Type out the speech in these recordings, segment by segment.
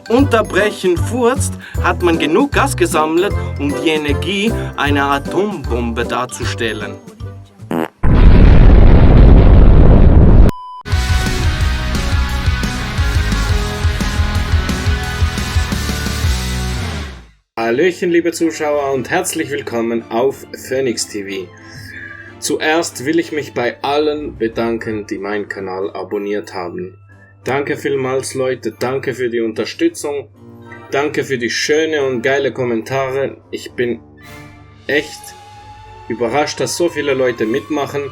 unterbrechen furzt, hat man genug Gas gesammelt, um die Energie einer Atombombe darzustellen. Hallöchen liebe Zuschauer und herzlich willkommen auf Phoenix TV. Zuerst will ich mich bei allen bedanken, die meinen Kanal abonniert haben. Danke vielmals Leute, danke für die Unterstützung, danke für die schönen und geile Kommentare. Ich bin echt überrascht, dass so viele Leute mitmachen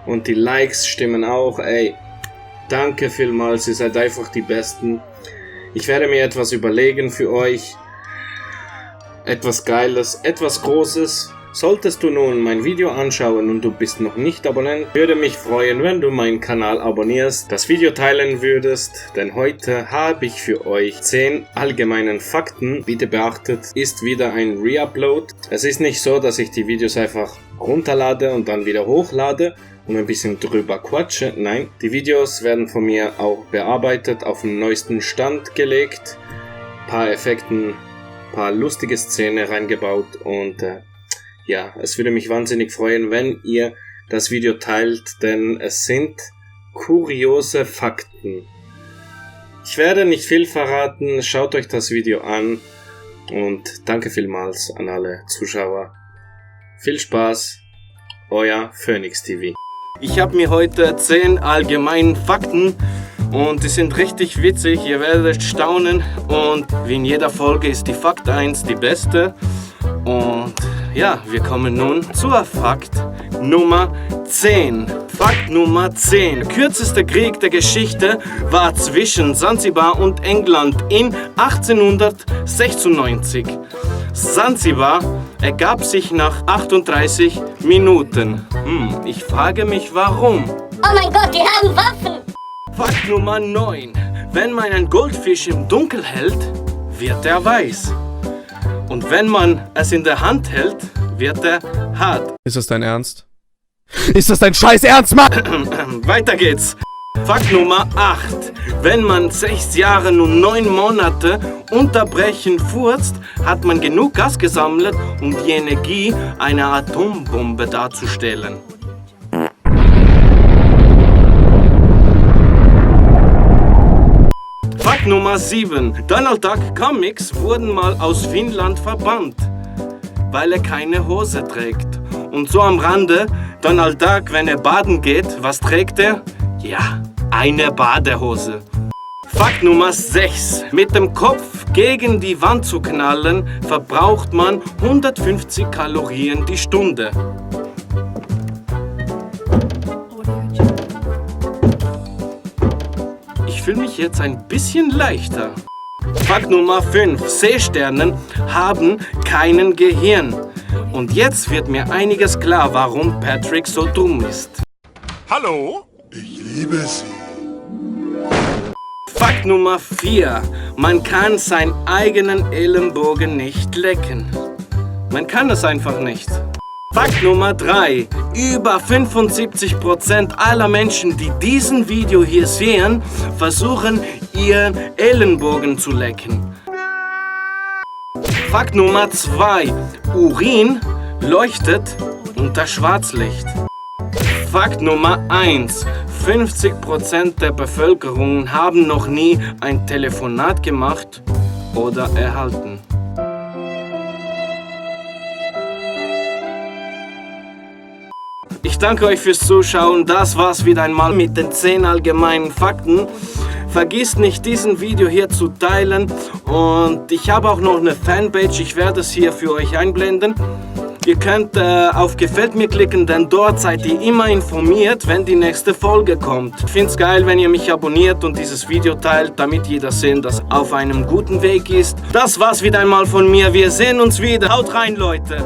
und die Likes stimmen auch. Ey, danke vielmals, ihr seid einfach die Besten. Ich werde mir etwas überlegen für euch. Etwas Geiles, etwas Großes. Solltest du nun mein Video anschauen und du bist noch nicht Abonnent, würde mich freuen, wenn du meinen Kanal abonnierst, das Video teilen würdest, denn heute habe ich für euch 10 allgemeinen Fakten. Bitte beachtet, ist wieder ein Reupload. Es ist nicht so, dass ich die Videos einfach runterlade und dann wieder hochlade und ein bisschen drüber quatsche. Nein, die Videos werden von mir auch bearbeitet, auf den neuesten Stand gelegt, paar Effekten, paar lustige Szenen reingebaut und ja, es würde mich wahnsinnig freuen, wenn ihr das Video teilt, denn es sind kuriose Fakten. Ich werde nicht viel verraten, schaut euch das Video an und danke vielmals an alle Zuschauer. Viel Spaß, euer Phoenix TV. Ich habe mir heute 10 allgemeinen Fakten und die sind richtig witzig, ihr werdet staunen und wie in jeder Folge ist die Fakt 1 die beste und ja, wir kommen nun zur Fakt Nummer 10. Fakt Nummer 10. Der kürzeste Krieg der Geschichte war zwischen Sansibar und England in 1896. Sansibar ergab sich nach 38 Minuten. Ich frage mich warum. Oh mein Gott, die haben Waffen! Fakt Nummer 9. Wenn man einen Goldfisch im Dunkeln hält, wird er weiß. Und wenn man es in der Hand hält, wird er hart. Ist das dein Ernst? Ist das dein scheiß Ernst, Mann? Weiter geht's. Fakt Nummer 8. Wenn man 6 Jahre und 9 Monate unterbrechen furzt, hat man genug Gas gesammelt, um die Energie einer Atombombe darzustellen. Fakt Nummer 7. Donald Duck Comics wurden mal aus Finnland verbannt, weil er keine Hose trägt. Und so am Rande, Donald Duck, wenn er baden geht, was trägt er? Ja, eine Badehose. Fakt Nummer 6. Mit dem Kopf gegen die Wand zu knallen, verbraucht man 150 Kalorien die Stunde. Ich fühle mich jetzt ein bisschen leichter. Fakt Nummer 5. Seesterne haben keinen Gehirn. Und jetzt wird mir einiges klar, warum Patrick so dumm ist. Hallo? Ich liebe Sie. Fakt Nummer 4. Man kann seinen eigenen Ellenbogen nicht lecken. Man kann es einfach nicht. Fakt Nummer 3. Über 75% aller Menschen, die diesen Video hier sehen, versuchen, ihren Ellenbogen zu lecken. Fakt Nummer 2. Urin leuchtet unter Schwarzlicht. Fakt Nummer 1. 50% der Bevölkerung haben noch nie ein Telefonat gemacht oder erhalten. Ich danke euch fürs Zuschauen. Das war's wieder einmal mit den 10 allgemeinen Fakten. Vergisst nicht, diesen Video hier zu teilen. Und ich habe auch noch eine Fanpage. Ich werde es hier für euch einblenden. Ihr könnt auf Gefällt mir klicken, denn dort seid ihr immer informiert, wenn die nächste Folge kommt. Ich finde es geil, wenn ihr mich abonniert und dieses Video teilt, damit jeder sehen, dass auf einem guten Weg ist. Das war's wieder einmal von mir. Wir sehen uns wieder. Haut rein, Leute!